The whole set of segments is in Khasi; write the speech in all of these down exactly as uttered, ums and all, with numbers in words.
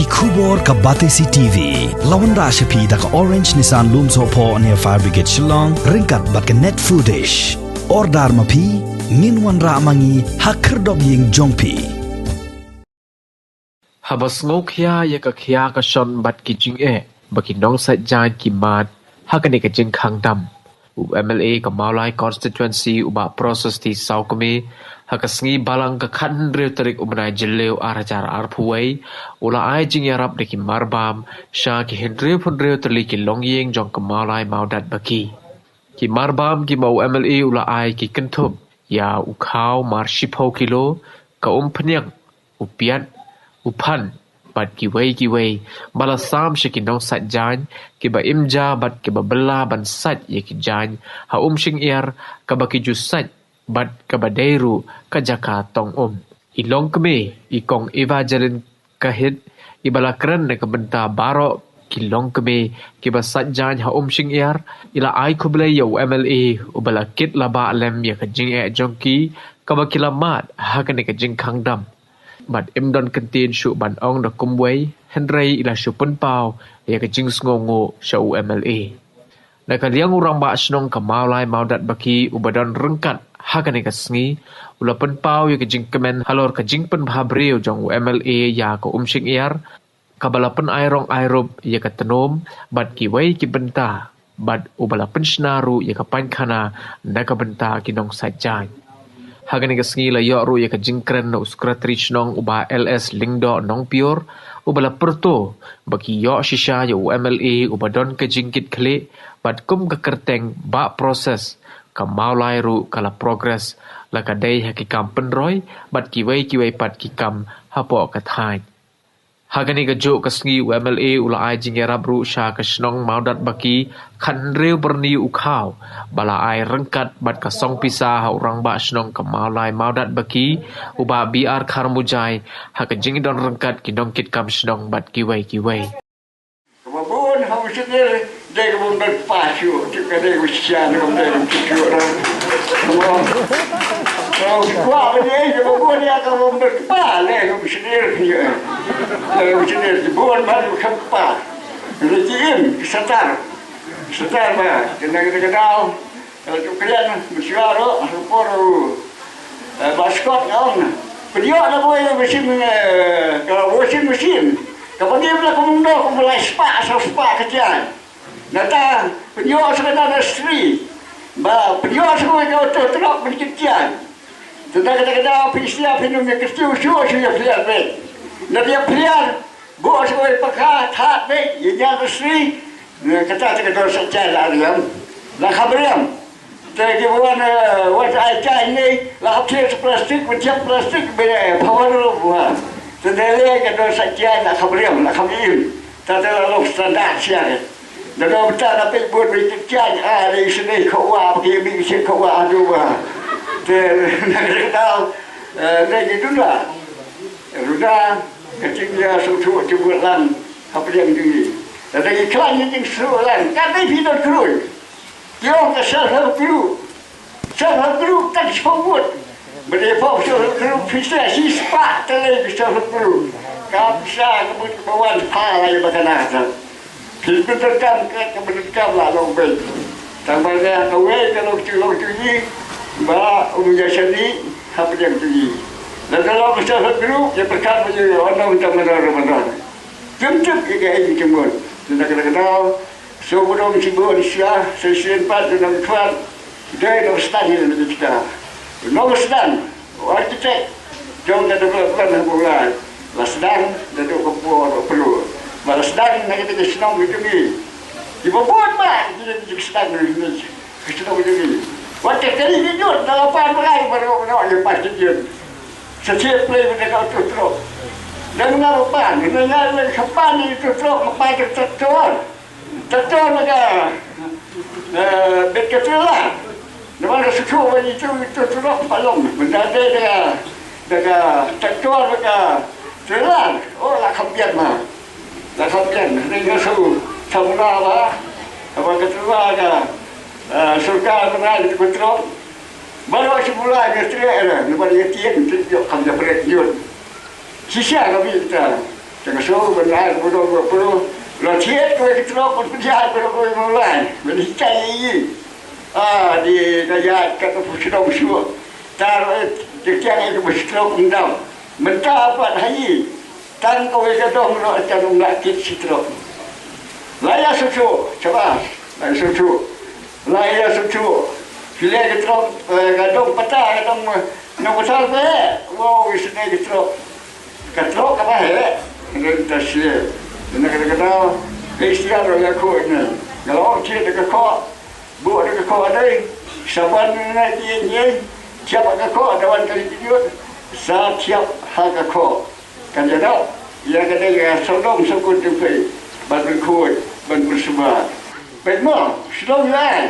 Khubor ka Batesi T V la wanrah sha phi da ka Orange Nissan Lumsohphoh near Fire Brigade Shillong ryngkat bad ka Net Foodish. Order ma phi, ngin wanrah ma ngi ha khyrdop ïing jong phi. Haba sngewkhia ïa ka khia ka shon bad ki jingeh ba ki nongsait jaiñ ki mad ha kane ka jingkhang dam, u M L A ka Mawlai Constituency u Bah Proses T Sawkmie, ha ka sngi Balang ka khathynriew tarik u bnai Jylliew ar hajar arphew wei, u la ai jingïarap da ki marbam sha ki hynriew hynriew tylli ki longïing jong ka Mawlai Mawdatbaki. Ki marbam kiba u M L A u la ai ki kynthup ïa u khaw mar shiphew kilo, ka umphniang, u piat, u phan, bad kiwei kiwei, ba la sam sha ki nongsait jaiñ kiba im ja bad kiba bylla ban sait ïa ki jaiñ ha Umshyngiar, kaba ki ju sait bad kaba dei ruh ka jaka tong um. I longkmie, i Kong Evangeline Kahit, iba la kren na ka bynta baroh ki longkmie kiba sait jaiñ ha Umshyngiar, i la ai khublei ïa u M L A uba la kit la bah lem ïa ka jingeh jong ki kaba ki la mad ha kane ka jingkhang dam. Bad im don kyntien shuh ban ong da kumwei, hynrei i la shu pynpaw ïa ka jingsngewnguh sha u M L A. Na ka liang u Rangbah Shnong ka Mawlai Mawdatbaki uba don ryngkat ha kane ka sngi, u la pynpaw ïa ka jingkmen halor ka jingpynbha briew jong u M L A ïa ka Umshyngiar, kaba la pynai rong ai rup ïa ka tnum bad kiwei ki bynta, bad uba la pynshna ruh ïa ka paikhana na ka bynta ki nongsait jaiñ. Ha kane ka sngi la ïoh ruh ïa ka jingkren na u Secretary Shnong u Bah L S Lyngdoh Nongpyiur, uba la pyrto ba ki ïoh shisha ïa u M L A uba don ka jingkitkhlieh, bad kum ka kyrteng Bah Proses, ka Mawlai ruh ka la progress, la ka dei ha ki kam pynroi bad kiwei kiwei pat ki kam hapoh ka thaiñ. Ha kane kajuh ka sngi u M L A u la ai jingïarap ruh sha ka shnong Mawdatbaki khathynriew byrni u khaw, ba la ai ryngkat bad ka song pisa ha u Rangbah Shnong ka Mawlai Mawdatbaki, u Bah B R Kharmujai, ha ka jingdon ryngkat ki nongkitkam shnong bad kiwei kiwei. Kaba bun ha u shnong dei kaba ym don kpa shuh, tip ka dei ka shisha ne kaba dei ka shisha. Kaba kwah ba dei kaba bun ïa kaba ym don kpa leh ka u shnong ïa. Leh ka u shnong ki bun ba ym don kpa. Leh ki im ki satar. Satar ba kena kena ka daw. Ka la ju kren, mynshuwa ruh, ha ka por u, eh, Bah Scott nga ong, pynïoh da kawei ka machine, eh, ka washing machine. Kaba ngim lah kumno kumno, lai spah, saw spah ka jaiñ. Nangta, pynïoh sa ka nursery. Ba, pynïoh sa kawei ka auto truck ban kit jaiñ. Tang kata ka daw phi sngewthuh phi nym ïa kyrsiew shuh shuh ïa phleur beit. Nangta ïa phleur, buh sa kawei pakha, thad beit, ïa ïa nursery. Kata te ka dor sa jaiñ la riam. La kham riam. Te ki wan, eh, wan ai jaiñ ne, la kham thied sa plastik, wan thied plastik, beit, eh, power room, wa. Te ne le ka dor sa jaiñ la kham riam, la kham im. Ta te la long standard sia ne. Da dor bynta na peit bun beit jaiñ, ah, ne sini ko wa, ki mi sini ko wa, aduh wa. Te na ka dal, eh, ne ki duna. Duna, ka jingïa sngewthuh jingmut lang, hapdeng jong ngi. Lada ngi khlaiñ ïa jingsngewthuh lang, ka dei phi don kyroi. Ki ong ka self help group. Self help group tang shiphew ngut. Ba dei phew self help group, phi sa shispah tylli ki self help group. Ka pisa ka mut ba wan pha lai ba ka na ka. Phi pyndonkam ka, ka pyndonkam la long beit. Tang ba nga kawei ka long tu long tu ngi. Ba um ïa shani hapdeng tu ngi. Lada long ka self help group, ïa pyrkhat ba ïa wan dong tang mandor mandor. Jumtup ïa ka ïing jingmut. Tang da ka daw. So ba dong shibun sha, sa shisien pat da dong khmat. Dei nongstad ïa ka kita. Nongstad, u architect jong ka development ha Mawlai. La sdang naduh ka por ba pynlut. Ba la sdang na kita ki shnong ki jong ngi. Kiba bun ba kita ki sdang na kita ki shnong ki jong ngi. Wat ka kali ki jut na la pan ba ngai ba ro ba ro ïa pan ki jut. Sa chip play ba ka tu tro. Dan nga ba pan, na nga ba ka pan ni tu tro, ma pan ka tu tro. Traktor ba ka, eh, bit ka trela. Namar ka shu ba itu, itu trela palong. Benda dei da ka, da ka traktor ba ka trela. Oh, la kham biang ma. La kham biang. Ni nga shu samula ba. Ba ka trela ka, eh, sorkar ba na itu trela. Baru shu mula nga trela. Namar nga tieng, tieng, kham da brek yun. Shisha kami kita. Ka shu ban ai ka budong ka pru. La thied kawei ka trok ban pynjah ka kawei ka lai. Ban hikai ïa i. Ah, dei da ïaid kat ka pru shnong shuh. Tar eh, dei kiang eh ka pru shnong ndam. Mynta pat ha i. Tang kawei ka dong noh tang ym lah kit shi trok. La ïa shu shu, shabas. La ïa shu shu. La ïa shu shu. Phi leh ka trok, eh, ka dong pata, ka dong, eh, nong pasal pe. Wow, isynei ka trok. Ka trok kaba heh, ren ta sie. Ren ka kata, ka istiar ro ya ko ne. Nga la ong cie da ka ko, bu da ka ko dei. Saban na ki ye, thiap ka ko, da wan ka li ki yut. Sa thiap ha ka ko. Kan jadau, ya ka dei ya sodom sokun tu pe. Ban berkut, ban bersebar. Peit mo, shlong ïa ai.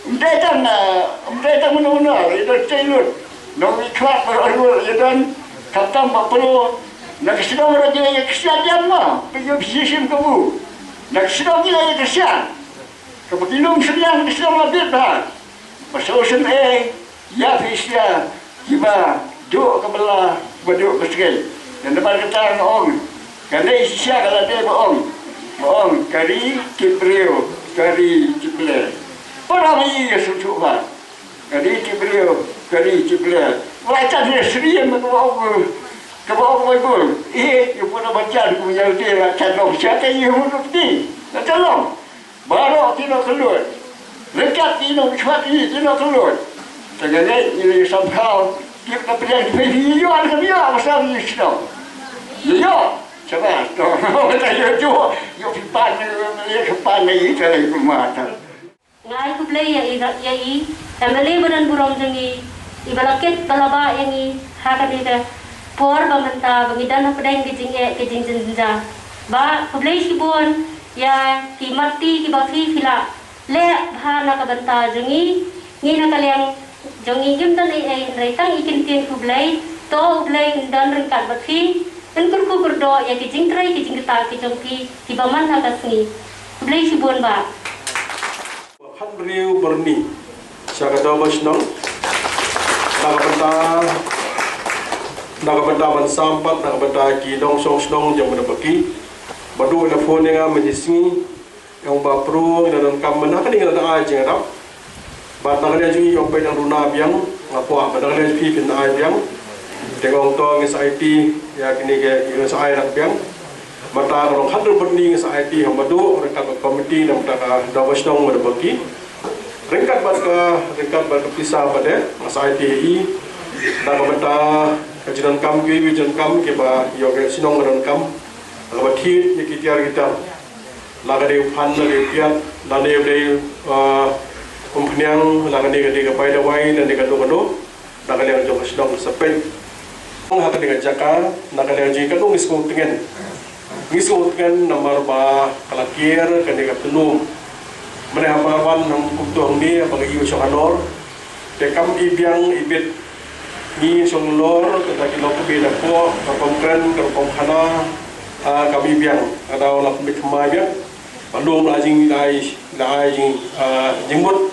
Ym dei tang, eh, ym dei tang mano mano, ïa don tei lut. Nong i khwat ba roi lut, ïa don khamtam ba pelo. Na ka shlong ra jia ïa ka sian jam ma, pe ïa phi shim ka bu. Na ka shlong ïa ka sian. Ka ba ki lum shlong, ka shlong la bit ba. Ba so shem eh, ïa phi sia, kiba duh ka bela, ba duh ka sgei. Dan namar kata nga ong, kane shisha ka lade ba ong, ba ong, ka ri tip briew, ka ri tip ble. Para ma i ka suthu ba. Ka ri tip briew, ka ri tip ble. Wala chan ne sri ma ka ba ong, ka ba ong Baibl. Eh, ïa puna ba chan ku ïa te la chan long sha te ïa hu rup ti. La chan long. Baroh ki nongkyllut. Ryngkat ki nongshwat ki, ki nongkyllut. Te nga ngeit ngi la ïasam phaw. Tip na pdiang ki phi ïoh, ka ïoh, ka sam ïoh shnong. Ïoh. Shabas to. Ta ïoh ju. Ïoh phi pan, ïoh phi pan, ïoh ta lei pynmata. Nga ai khublei ïa i, ïa i, M L A ba don burom jong ngi, i ba la kit ba la bah ïa ngi ha kane ka por ba mynta ba ngi don hapdeng ka jingeh ka jingjynjar. Bah, khublei shibun ïa ki mat ti kiba phi phi la leh bha na ka bynta jong ngi. Ngi na ka liang jong ngi ngim don ei ei hynrei tang i kyntien khublei. To U Blei un don ryngkat bad phi, un kyrkhu kyrdoh ïa ki jingtrei ki jingktah ki jong phi kiba man ha ka sngi. Khublei shibun bah. Khatriew byrni sha ka Dorbar Shnong na ka bynta, na ka bynta ban sam pat na ka bynta ki nongshong shnong jong Mawbaki. Ba duh ïa la phone ïa nga mynta sngi, ïa ong ba pyrshah ngi la donkam mynta kane ngi la ai jingïarap. Bad na ka liang jong ngi ïa ong peit nang duna biang, nga kwah ba na ka liang jong phi phin ai biang. Te nga ong to ngi sa aiti ïa kine ki, ngi sa ai rak biang. Mynta ka long khatriew byrni ngi sa aiti ha Mawbaki ryngkat bad komiti na ka bynta ka Dorbar Shnong Mawbaki. Ryngkat bad ka, ryngkat bad ka pisa bad eh, nga sa aiti hi. Na ka bynta ka jingdonkam ki, ki jingdonkam kiba ïoh ka shnong ka donkam. Kaba thied ïa ki tiar ki tar. La ka dei u phan, la dei u piat, la dei u dei, uh, umphniang, la ka dei ka dei ka bai dawai, la dei ka dei ka dei. Na ka liang jong ka shnong Sepet. Ong ha kane ka jaka, na ka liang jong ka ngi sngewtngen. Ngi sngewtngen namar ba ka la kiar kane ka pynlong. Mynne haba wan nang kumto hangne ba ka ïoh shong halor. Te kam i biang i bit. Ngi shong halor kata ki lok ka bit da ko ka rukom kren ka rukom khana. Ah, kam i biang ka daw la pynbit khmai biang. Ba lum la jing la ai la ai jing, ah, jingmut.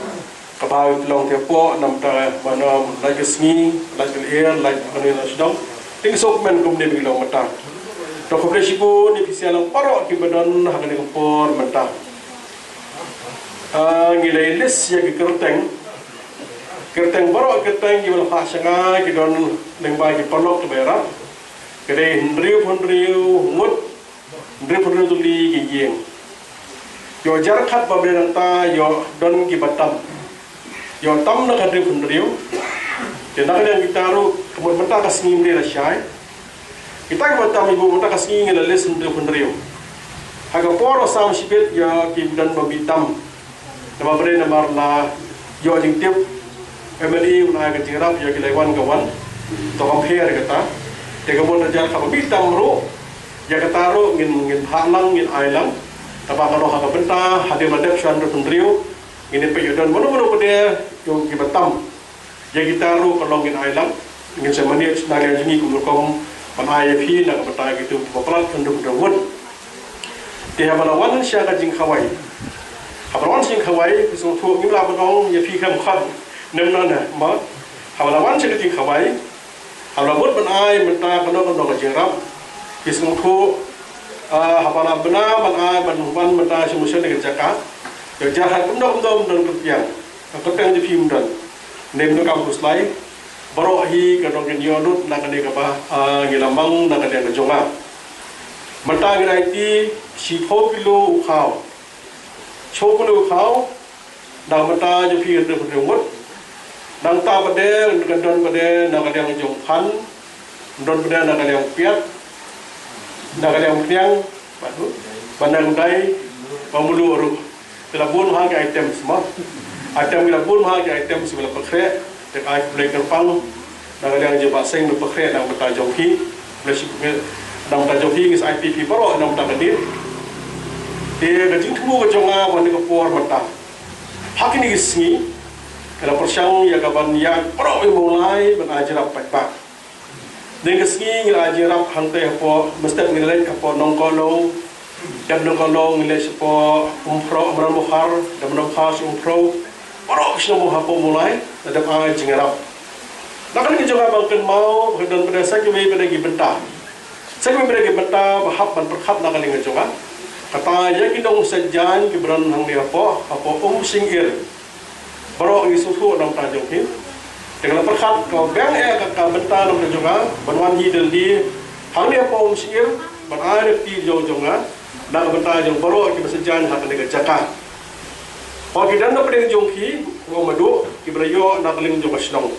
Kaba u long te po namar ba na lait ka sngi, lait ka lyer, lait ka ne la sdong. Ting sok men kum ne bi long mata. To khublei shibun ïa phi sha lang baroh kiba don ha kane ka por mynta. Ah, ngi la list ïa ki kyrteng. Kyrteng baroh kyrteng kiba la phah sha nga ki don lyngba ki paralok kiba ïarap. Ki dei hynriew hynriew ngut. Hynriew hynriew tylli ki ïing. Ïoh jar khat ba bneng nangta ïoh don kiba tam. Ïoh tam na ka hynriew hynriew. Te na ka liang kita ruh ka mut mynta ka sngi ym dei lashai. Kita kiba tam ïa u mynta ka sngi ngi la list hynriew hynriew. Ha ka por ba sam shibit ïoh ki don ba bi tam. Namar ba dei namar la ïoh jingtip M L A u la ai ka jingïarap ïa ki la wan ka wan. To kam pher kata. Te ka bun da jar kaba bi tam ruh ïa kata ruh ngin, ngin phah lang ngin ai lang. Kaba ka ruh ha ka bynta hadien ba dep sha hynriew hynriew ngin ïa peit ïa don mano mano ba dei ïa kiba tam. Ïa kita ruh ka long ngin ai lang, ngin sa manage na liang jong ngi kum rukom ban ai ïa phi na ka bynta kito kiba palat hynriew hynriew ngut. Te haba la wan sha ka jingkhawai. Haba la wan sha ka jingkhawai, ki sngewthuh ngim lah ban ong ïa phi kham khot. Nem na ne, ma. Haba la wan sha ka jingkhawai. Haba la mut ban ai mynta kano kano ka jingïarap. Ki sngewthuh Ah, haba la bna ban ai ban wan mynta sha Mawshynrut ka jaka. Ïa jaka kumno kumno don kyrpiang. Kyrpiang jong phi don. Ym don kam khuslai. Baroh hi ka don ka ïoh lut na kane kaba, ah, ngi la mang na kane ka jong nga. Mynta ngi la ïa ti shiphew kilo u khaw. Shiphew kilo u khaw. Nang mynta jong phi ka dei ka dei ngut. Nangta pat de ka don pat de na ka liang jong phan. Don pat de na ka liang piat. Na ka liang pniang. Bad u. Bad na ka dai. Ba mulu ruh. Te la bun ha ki items mo. Item ki la bun ha ki items ki la pynkhreh. Te ka ai Blei kyrpang. Na ka liang jong Bah Seng ba pynkhreh na ka bynta jong phi. Blei shi nang bynta jong phi ngi sa ai phi phi baroh na ka bynta ka dien. Te ka jingthmu ka jong nga ba ha kane ka por mynta. Ha kine ki sngi, nga la pyrshang ïa ka ban ïaid baroh ïa u Mawlai ban ai jingïarap paidbah. Kine ki sngi ngi la ai jingïarap hangtei hapoh, mynstep ngi la leit hapoh Nongkohluh, dep Nongkohluh ngi leit shapoh Umphro, Mawryngkneng, dep Mawryngkneng sha Umphro. Baroh ki shnong hapoh Mawlai, la dep ai jingïarap. Na kane ka jong nga ban kynmaw, ba ka don pat de sa kiwei pat de ki bynta. Sa kiwei pat de ki bynta, ba hap ban pyrkhat na ka liang ka jong nga. Kata ïa ki nongsiat jaiñ, ki ba don hangne hapoh, hapoh Umsngewiar. Baroh ngi sngewthuh na ka bynta jong ki. Te nga la pyrkhat, ka biang eh ka, ka bynta na ka bynta jong nga, ban wan hi dei hi, hangne hapoh Umsngewiar, ban ai lynti jong jong nga, na ka bynta jong baroh ki ba siat jaiñ ha kane ka jaka. Haba ki don na pdeng jong ki, nga madu, ki ba la ïoh na ka liang jong ka shnong.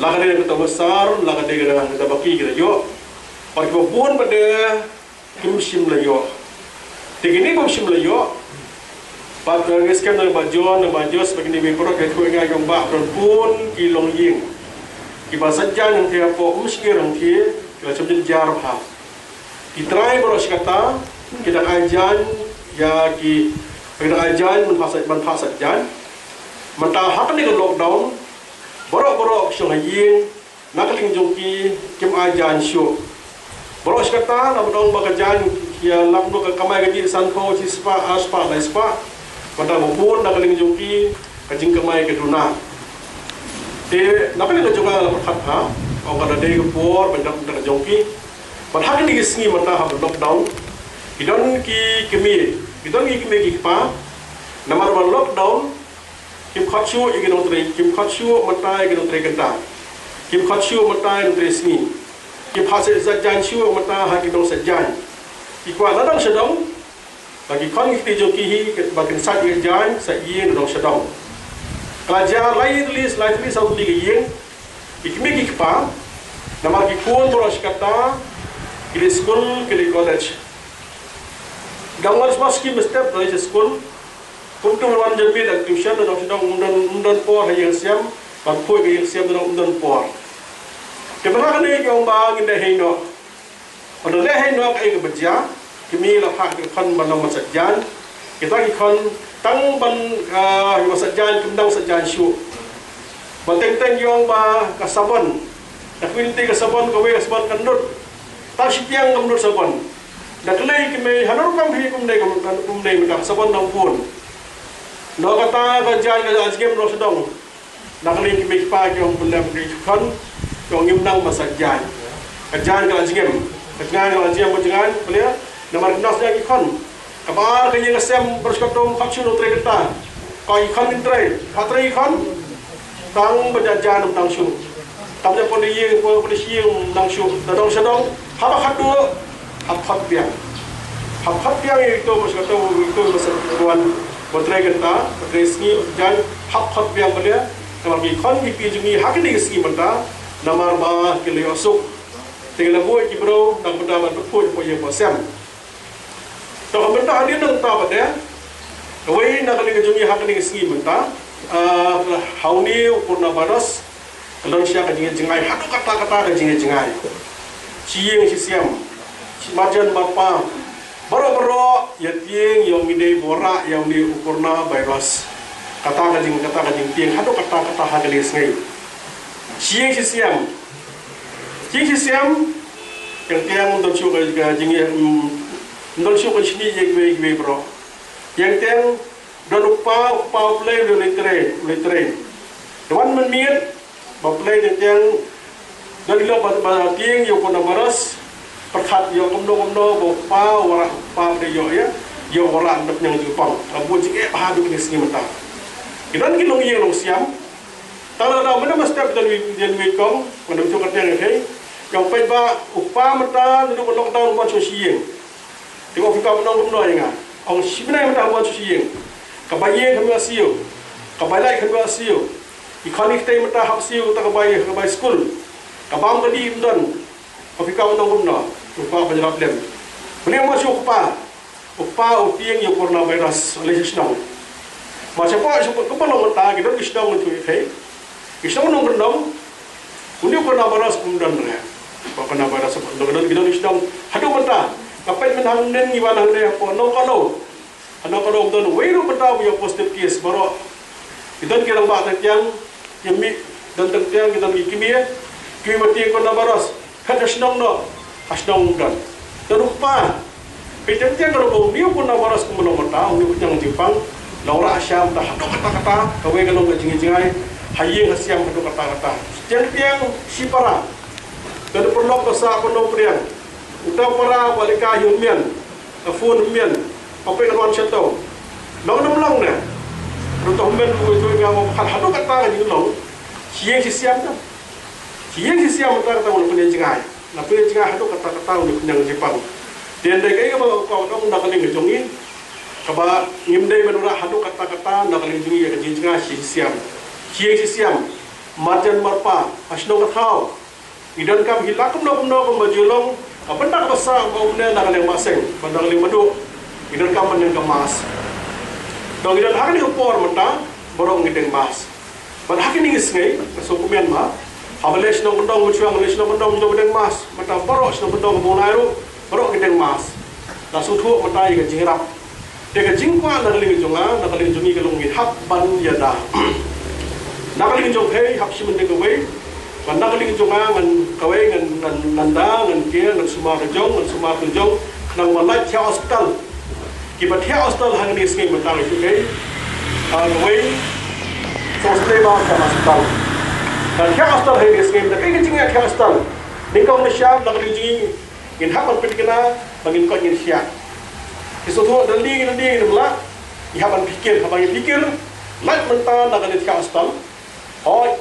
La ka dei kata ba sar, la ka dei kata ba ki ki la ïoh. Haba ki ba bun pat de, kim shym la ïoh. Te kine kim shym la ïoh. Pat, eh, ngi skhem na Bah John, na Bah Jos, ba kine ba baroh ki khuid ngai jong ba, don bun ki longïing. Ki ba siat jaiñ hangtei hapoh Umsngewiar hangtei, ki la shim jynjar bha. Ki trai baroh shi katta, ki dang ai jaiñ, ïa ki, ki dang ai jaiñ, ban phah siat, ban phah siat jaiñ. Mynta ha kane ka lockdown, baroh baroh ki shong ha ïing, na ka liang jong ki, kim ai jaiñ shuh. Baroh shi katta, na ba dang ba ka jaiñ, ki ïa lap noh ka kamai ka jingïaseng ko, shi spah, ar spah, lai spah. Mynta ba bun, na ka liang jong ki, ka jingkamai ka duna. Te, na ka liang ka jong nga la pyrkhat ha, ong ka da dei ka por, ban dap na ka jong ki. Bad ha kine ki sngi mynta ha ba lockdown, ki don ki kmie, ki don ki kmie ki kpa, namar ba lockdown, kim khot shuh ïa ki nongtrei, kim khot shuh mynta ïa ki nongtrei kynta. Kim khot shuh mynta ïa ki nongtrei sngi. Kim phah siat jaiñ shuh mynta ha ki nongsiat jaiñ. Ki kwah na dong sha dong, ba ki khon ki kti jong ki hi, ba kin siat ïa jaiñ, siat ïing na dong sha dong. Ka la jia lai tylli, lai tylli saw tylli ka ïing, ki kmie ki kpa, namar ki khun baroh shi katta, ki leit skul, ki leit college. Dang wan sma skim step, leit skul, kumta wan jan miet da tuition, na dong sha dong, ym don, ym don por ha ïing siam, ban poi ka ïing siam, na dong ym don por. Te ba ha kane ki ong ba ngin da hei noh. Ynda leh hei noh kaei kaba jia, ki mei la phah ki khon ban long ban siat jaiñ. Kita ki khon tang ban, ah, ban siat jaiñ, kim dang siat jaiñ shuh. Ba teng teng ki ong ba ka sabon. Da kawei lynti ka sabon, kawei ka sabon kan lut. Tang shiteng kam lut sabon. Da kylli ki mei, haduh rukom hi kumne, kumne, kumne, mynta ka sabon dang bun. Noh kata ka jaiñ ka jingim noh sha dong. Na ka liang ki mei ki kpa ki ong pynlem ki khon, ki ong ngim nang ban siat jaiñ. Ka jaiñ ka la jingim. Ka jingim ka la jingim, ka jingim, pynlem, namar ki nang siat jaiñ ki khon. Kaba ar ka ïing ka sem, baroh shi katta ym khot shuh nongtrei kynta. Ka ki khon kin trei, ka trei ki khon. Tang ba jaiñ jaiñ ym nang shuh. Tang ba jaiñ pynlem ïing, pynlem shi ïing ym nang shuh. Na dong sha dong, haba khadduh, hap khot biang. Hap khot biang ïa ito, ba shu kato, ito ba shu ruan, ba trei kynta, ba trei sngi, ba jaiñ, hap khot biang ba dei, namar ki khon ki kti jong ngi ha kine ki sngi mynta, namar ba ki la ïoh suk. Te ki la buh ki briew, na ka bynta ban pynkhuid, pynïeng, pynsem. To ka bynta hadien nangta pat de, kawei na kane ka jong ngi ha kine ki sngi mynta, ah, ha une u coronavirus, ka long sha ka jingïeit jngai, haduh katta katta ka jingïeit jngai. Shi ïing shi sem, shi marjan marpa, baroh baroh, ïa tieng, ïa ong ngi dei ba wanrah, ïa une u coronavirus. Katta ka jing, katta ka jingtieng, haduh katta katta ha kane ka sngi. Shi ïing shi sem. Shi ïing shi sem, ïa tieng, ym don shuh ka, ka jingïeit, ym, ym don shuh ka jingïeit ïa kiwei kiwei baroh. Ïa tieng, don u kpa, u kpa u Blei u leit trei, u leit trei. Te wan mynmiet, ba Blei te tieng, don i lok ba, ba tieng ïa u coronavirus. pyrkhat ïa kumno kumno ba u kpa u wanrah, u kpa ba dei ïoh ïa, ïoh wanrah na pdeng jingpang. Ka bun jingeh bha haduh kine ki sngi mynta. Ki don ki longïing longsiam. Tang lada mynta mynstep don wi, don wi kong, mynta mynta ka tiang ïa phi. Ïa u paidbah, u kpa mynta naduh ka lockdown u wan sha shi ïing. Te ong phi kpa ban ong kumno ïa nga. Ong shi bnai mynta u wan sha shi ïing. Ka bai ïing kam ïoh siew. Ka bai lait kam ïoh siew. I khon i kti mynta hap siew, ta ka bai, ka bai skul. Ka bam ka dih ym don. Ong phi kpa ban ong kumno. U kpa ban ïarap lem. Phi ong ma shu kpa. U kpa u tieng ïa u coronavirus, lei sha shnong. Ma shapoh, shapoh, kumba long mynta, ki don ki shnong, ngan ïathuh ïa phi. Ki shnong nongkyndong, une u coronavirus um don re. Coronavirus um don, ki don ki shnong. Haduh mynta, nga peit mynta hangne, ngi wan hangne, hapoh Nongkohno. Ha Nongkohno um don, wei ruh mynta, u ïoh positive case, baroh. Ki don ki rangbah teng tiang, ki mih, don teng tiang, ki don ki kmie, ki mih ma tieng coronavirus. Phet ha shnong noh, ha shnong um don. Don u kpa. Phi teng teng ka ruh ba une u coronavirus kumba long mynta, une u khñiang jingpang, la wanrah sham ta haduh katta katta, kawei ka long ka jingïaid jngai, ha ïing ha siam haduh katta katta. Teng teng shipara. Don u paralok ka sah ba nongpdiang. Uta u para ba leit kai ïa u mian, ka phone u mian, ka peit ka wan sha to. Long ne ym long ne. Ruh to u mian u tu nga ba haduh katta ka jinglong. Shi ïing shi siam ta. Shi ïing shi siam mynta kata u la pynïaid jngai. La pynïaid jngai haduh katta katta u la pynïaid jingpang. Te hynrei kaei kaba nga kwah ban ong na ka liang ka jong ngi, kaba ngim dei ban wanrah haduh katta katta na ka liang jong ngi ïa ka jingjngai shi siam. Shi ïing shi siam. Marjan marpa, ha shnong ka thaw. Ngi donkam hi la kumno kumno kumba ju long, ka bynta kaba sah ba um ne na ka liang Bah Seng, bad na ka liang Maduh. Ngi donkam ban don ka mask. To ngi don ha kane ka por mynta, baroh ngi deng mask. Bad ha kine ki sngi, nga sngewkmen ma, haba leit shnong kyndong, mynshuwa nga leit shnong kyndong, mynta ba deng mask, mynta baroh shnong kyndong ba u lai ruh, baroh ki deng mask. Nga sngewthuh mynta ïa ka jingïarap. Te ka jingkwah na ka liang jong nga, na ka liang jong ngi ka long ngi hap ban ïada. Na ka liang jong phi hap shim ïa kawei, bad na ka liang jong nga ngan kawei ngan, ngan, ngan da, ngan ker, ngan sumar ka jong, ngan sumar ka jong, khnang ba lait thiah hospital. Kiba thiah hospital ha kine ki sngi mynta ka jong ngi, ah, kawei, sngewsih ba thiah hospital. Ka thiah hospital ha kine ki sngi mynta, kaei ka jingïa thiah hospital. Nyngkong nyngshap na ka liang jong ngi ngin hap ban pynthikna ba ngin koit ngin khiah. Ki sngewthuh da lade, da lade ngin ym lah, ngi hap ban pyrkhat, haba ngi pyrkhat, lait mynta na ka liang thiah hospital. Hooid,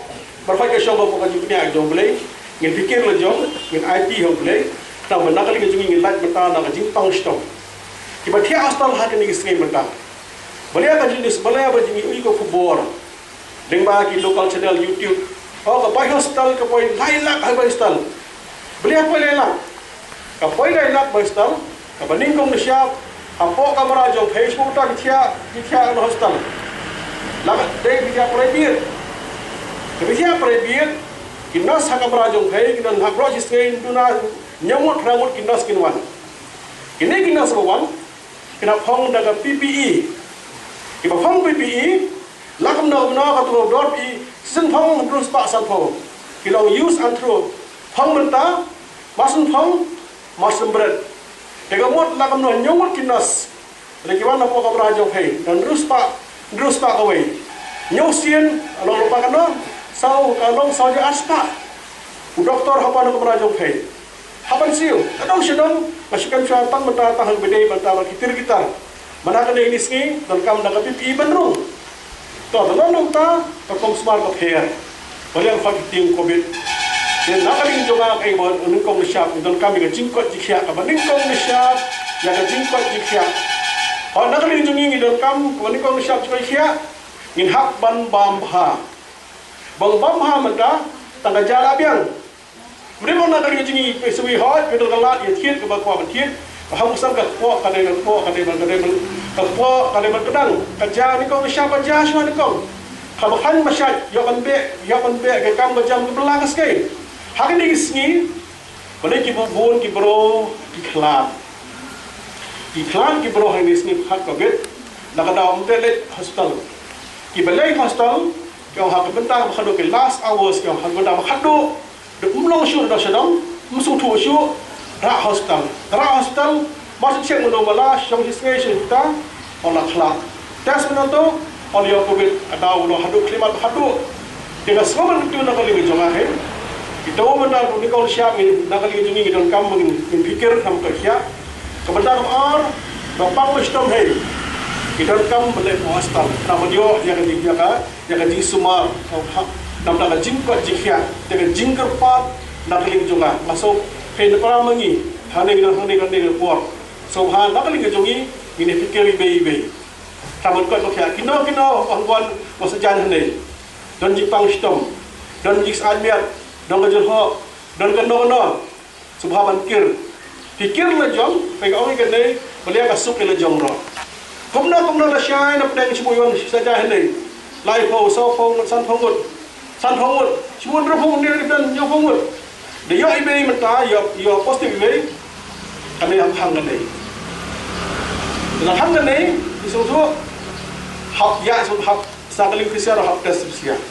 baroh ka shong hapoh ka jingpynïaid jong U Blei, ngin pyrkhat la jong, ngin aiti ha U Blei, tang ba na ka liang jong ngi ngin lait mynta na ka jingpang shitom. Kiba thiah hospital ha kine ki sngi mynta. Balei ka jingdis, balei ba jingïohi ka khubor lyngba ki local channel YouTube. Oh, ka bai hospital, ka poi lai lak ha bai hospital. Balei ka poi lai lak? Ka poi lai lak bai hospital, kaba nyngkong nyngshap, hapoh kamra jong phi shu ta ki thiah, ki thiah na hospital. La ka dei ki thiah private. Ka ki thiah private, ki nurse ha kamra jong phi, ki don ha baroh shi sngi, duna hynñiew ngut, phra ngut ki nurse kin wan. Kine ki nurse ba wan, kin hap phong da ka P P E. Kiba phong P P E, la kumno kumno ka tu dor P P E, shisien phong hynriew spah sanphew. Ki long use and throw. Phong mynta, mar shen phong, mar shen bret. Te ka mut la kumno hynñiew ngut ki nurse. Lada ki wan hapoh kamra jong phi, da hynriew spah, hynriew spah kawei. Hynñiew sien, long lypa katno, saw, ka long saw hajar ar spah. U doktor haba na kamra jong phi. Hap ban siew, ka dang shu dang, nga shu kynmaw tang mynta tang haba dei mynta ba ki tir ki tar. Mynta kane kine ki sngi, donkam da ka P P E ban rung. To, da long nangta, ka kong sumar ka pher. Ba liang pat ki tieng covid. Te na ka liang jong nga kaei ba nyngkong nyngshap, donkam ïa ka jingkoit jingkhiah, kaba nyngkong nyngshap, ïa ka jingkoit jingkhiah. Hooid na ka liang jong ngi ngi donkam, kaba nyngkong nyngshap jingkoit jingkhiah, ngin hap ban bam bha. Ban bam bha mynta, tang ka ja la biang. Mriew na ka liang jong ngi, phi sngewthuh hooid, phi don ka lad ïa thied kaba kwah ban thied. Ba hap san ka kpoh ka dei ban kpoh, ka dei ban, ka dei ban, ka kpoh ka dei ban kdang. Ka ja nyngkong nyngshap ka ja shuwa nyngkong. Haba khlaiñ ba shait, ïoh ban beh, ïoh ban beh ka kam ka jam kaba la ka skei. Ha kine ki sngi, balei ki bun bun ki briew ki khlad. Ki khlad ki briew ha kine ki sngi pyrkhat covid. Na ka daw ym pat leit hospital. Kiba leit hospital, ki ong ha ka bynta ba khatduh ki last hours, ki ong ha ka bynta ba khatduh. Da ym long shuh da sha dong, ym sngewthuh shuh, rah hospital. Rah hospital, mar shu check mynno ba la, shong shi sngi shi kynta, ong la khlad. Test mynno to, ong ïoh covid, ka daw long haduh khyllipmat haduh. Te nga sngew ban kyntu na ka liang jong nga hi. Kita u mynta u ni kong siap ni, na ka liang jong ngi ngi donkam ban ngin phikir khnang ka khiah. Ka bynta kaba ar, ba pang ba shitom hei. Ngi donkam ban leh astam. Khnang ban ïoh ïa ka jing ïa ka, ïa ka jingsumar. Namar ka jingkoit jingkhiah, ïa ka jingkyrpad na ka liang jong nga. Nga sngewbha phi na para ma ngi. Hangne ngi don hangne hangne ka por. Sngewbha na ka liang jong ngi, ngin ïa phikir iwei iwei. Khnang ban koit ba khiah. Kino kino, ong wan, ba sa jan hangne. Don jingpang shitom. Don jingsyaid miat. Don ka jinghoh. Don kano kano. Sngewbha ban kir. Phi kir la jong, phi ka ong ïa kane, balei ka suk ïa la jong ruh. Kumno kumno la shai na pdeng shu wan sa jai hangne. Laiphew, sawphew ngut, sanphew ngut. Sanphew ngut. Shu wan hynriewphew ngut, hynñiewphew ngut. Da ïoh iwei mynta, ïoh, ïoh positive iwei. Kane hap hang kane. Da la hang kane, ngi sngewthuh. Hap ïa, sngewthuh hap, sa ka liang physiotherapist physiotherapist.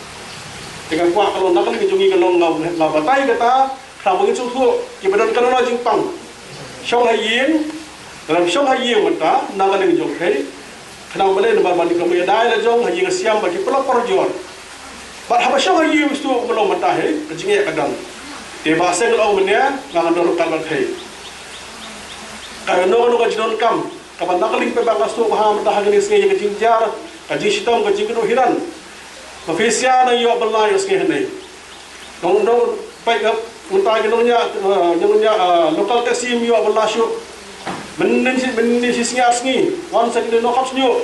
Te nga kwah ka long na ka liang jong ngi ka long nga, nga batai kata, khnang ba ngin sngewthuh, kiba don kano kano jingpang. Shong ha ïing, lada shong ha ïing mynta, na ka liang jong phi. Khnang ba leh namar ba ngi ka mih dei la jong, ha ïing siam ba ki pynlong por jor. Bad haba shong ha ïing sngewthuh ba long mynta hi, ka jingeh ka don. Te ba seng long mynne, nga ngan don ruh ka ba phi. Kano kano ka jingdonkam, kaba na ka liang phi ba nga sngewbha mynta ha kane ka sngi ïa ka jingjia, ka jingshitom, ka jingkynduh hiran. Ba phi sha nang ïoh bylla ïoh sngi hangne. Nong, nong, peit, eh, mynta ki nongñiah, eh, nongñiah, eh, local taxi ym ïoh ban lah shuh. Mynnin shi, mynnin shi sngi ar sngi, wan sa ki nongkhap shñiuh.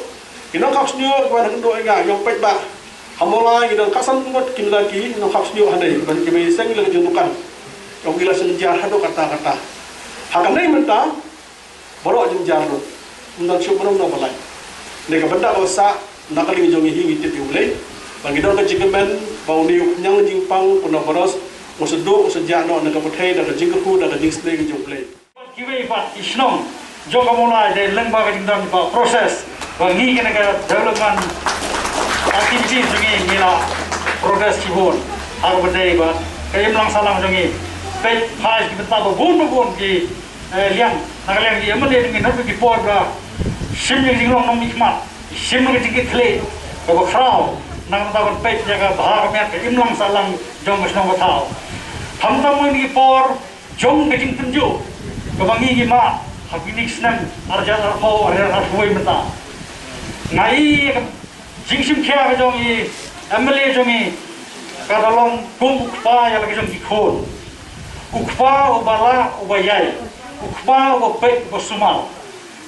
Ki nongkhap shñiuh ki wan ha kynduh ïa nga, ïoh peit ba. Ha Mawlai ki don khatsan ngut ki la ki nongkhap shñiuh hangne, ban ki mei seng la ki jong dukan. Ïoh ki la seng jia haduh katta katta. Ha kane mynta, baroh jynjar lut. Ym don shuh baroh na balai. Ne ka bynta ka ba sah, na ka liang jong ngi hi ngi tip ïa U Blei. Ba ngi don ka jingkmen, ba une u khñiang jingpang, u Nongbaroh, u sa duh, u sa jah noh, na ka pyrthei, da ka jingkyrkhu, da ka jingsnei ka jong U Blei. Kiwei pat ki shnong jong ka Mawlai, dei lyngba ka jingdon ba process, ba ngi kane ka development activities jong ngi ngi la progress shibun. Ha kaba dei bad ka imlang sahlang jong ngi. Peit phai ki bynta ba bun ba bun ki Eh, liang, na ka liang ki M L A jong ngi, na ki por ba shim ïa ka jinglong nongmihkhmat, shim ïa ka jingkitkhlieh kaba khraw, na ka bynta ban peit ïa ka bha ka miat, ka imlang sahlang jong ka shnong ka thaw. Khamtam ha kine ki por jong ka jingtynjuh kaba ngi ngi mad ha kine ki snem ar hajar arphew, ar hajar arphew wei mynta. Nga i ïa ka jingshim khia ka jong i M L A jong i ka da long kum u kpa ïa la ka jong ki khun. U kpa uba lah uba ïai. U kpa uba peit uba sumar.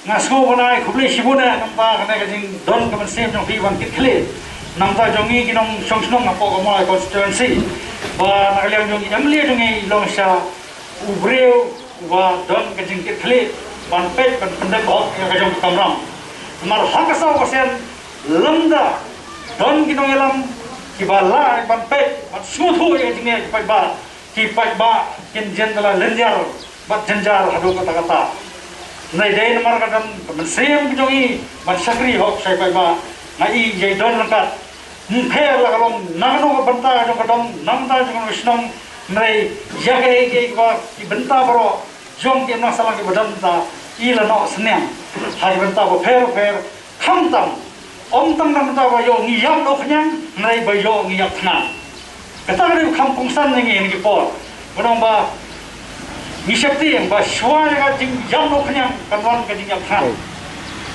Nga sngew ban ai khublei shibun eh namta kane ka jingdon ka mynsiem jong phi ban kit khlieh. Namta jong ngi ki nongshong shnong hapoh ka Mawlai constituency. Ba na ka liang jong i M L A jong i long sha u briew uba don ka jingkitkhlieh ban peit ban pyndep hok ïa ka jong ka kamram. Namar ha ka saw ka sien lymda don ki nongïalam kiba lah ban peit ban sngewthuh ïa ka jingeh ki paidbah, ki paidbah kin jan da la lynjar bad jynjar haduh katta katta. Hynrei dei namar ka don ka mynsiem ka jong i ban shakri hok sha ki paidbah, nga i ïa i don ryngkat. Ym pher la ka long na kano ka bynta jong ka dong, na bynta jong ka shnong, hynrei ïa kaei kaei kaba ki bynta baroh jong ki imlang sahlang kiba don mynta, i la noh synñiang ha ki bynta bapher bapher, khamtam ym tang na bynta ba ïoh ngi ïap noh khñiang, hynrei ba ïoh ngi ïap thngan. Kata ka dei ka kham kongsan na ngi ha kine ki por. Ba nang ba ngi sheptieng ba shuwa ïa ka jingïap noh khñiang kan wan ka jingïap thngan.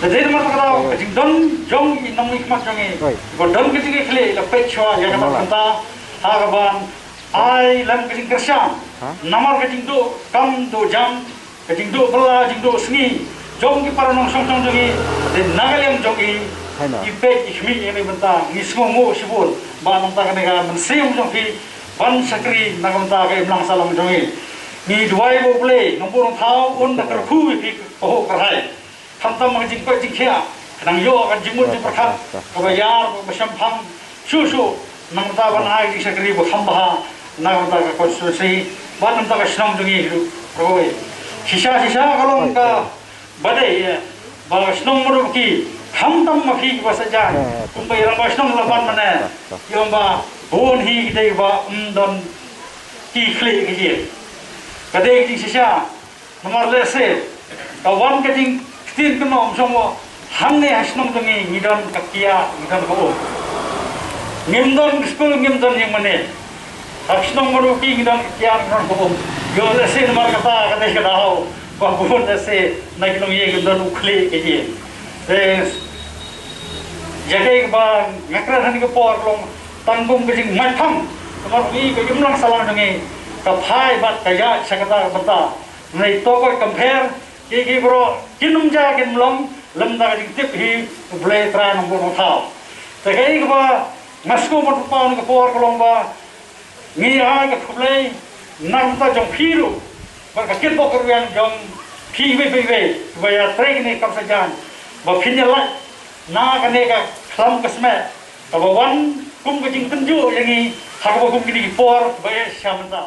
Da dei namar kata ka jingdon jong i nongmihkhmat jong i, ba don ka jingkitkhlieh, la peit shuwa ïa kata ka bynta ha kaban ai lem ka jingkyrshan. Namar ka jingduh kam duh jam, ka jingduh bylla jingduh sngi jong ki para nongshong shnong jong i, dei na ka liang jong i, i peit i khmih ïa kane ka bynta. Ngi sngewnguh shibun ba namta kane ka mynsiem jong phi ban shakri na ka bynta ka imlang sahlang jong i. Ngi duwai ba U Blei Nongbuh Nongthaw un da kyrkhu ïa phi kyrhuh kyrhai. Khamtam ha ka jingkoit jingkhiah, ka nang ïoh ka jingmut jingpyrkhat kaba ïar, kaba shemphang shuh shuh, na ka bynta ban ai ka jingshakri ba kham bha na ka bynta ka constituency bad na ka bynta ka shnong jong ngi ruh. Shisha shisha ka long kaba dei, eh, ba ka shnong Murukki, khamtam ma phi kiba sah jan, kumba i rangbah shnong la ban mynne, i ong ba bun hi ki dei ba ym don ki khlieh ki ïing. Ka dei ka jingshisha. Namar lehse ka wan ka jingktien kynnoh, ym shong mo, hangne ha shnong jong ngi ngi don ka kiad, ngi don ka um. Ngim don ka skul, ngim don ïing mane. Ha ka shnong Mawryngki ngi don ki kiad nongburom. Ïoh lehse namar kata ka dei ka daw ba bun lehse na ki longïing ki don u khlieh ka ïing. Te ïa kaei kaba nga kren ha kane ka por ka long tang kum ka jingmait phang. Namar ngi ka imlang sahlang jong ngi ka phai bad ka ïaid sha kata ka bynta. Ngi to ko compare Ki, ki baroh kin ym jia kin ym long lymda ka jingtip hi U Blei Trai Nongbuh Nongthaw. Te kaei kaba nga sngewbha ban pynpaw ha kane ka por ka long ba ngi ai ka khublei na ka bynta jong phi ruh bad ka kitbok ka rwiang jong phi iwei pa iwei ba ïa trei kane ka kamsha jaiñ ba phin ïa lait na kane ka khlam ka smet kaba wan kum ka jingtynjuh ïa ngi ha kaba kum kine ki por ba ïa sha mynta.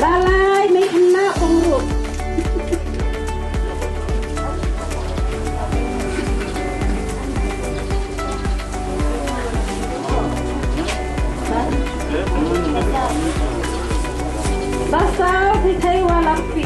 Balei mei kena pengurus? Basau di thei walang pi.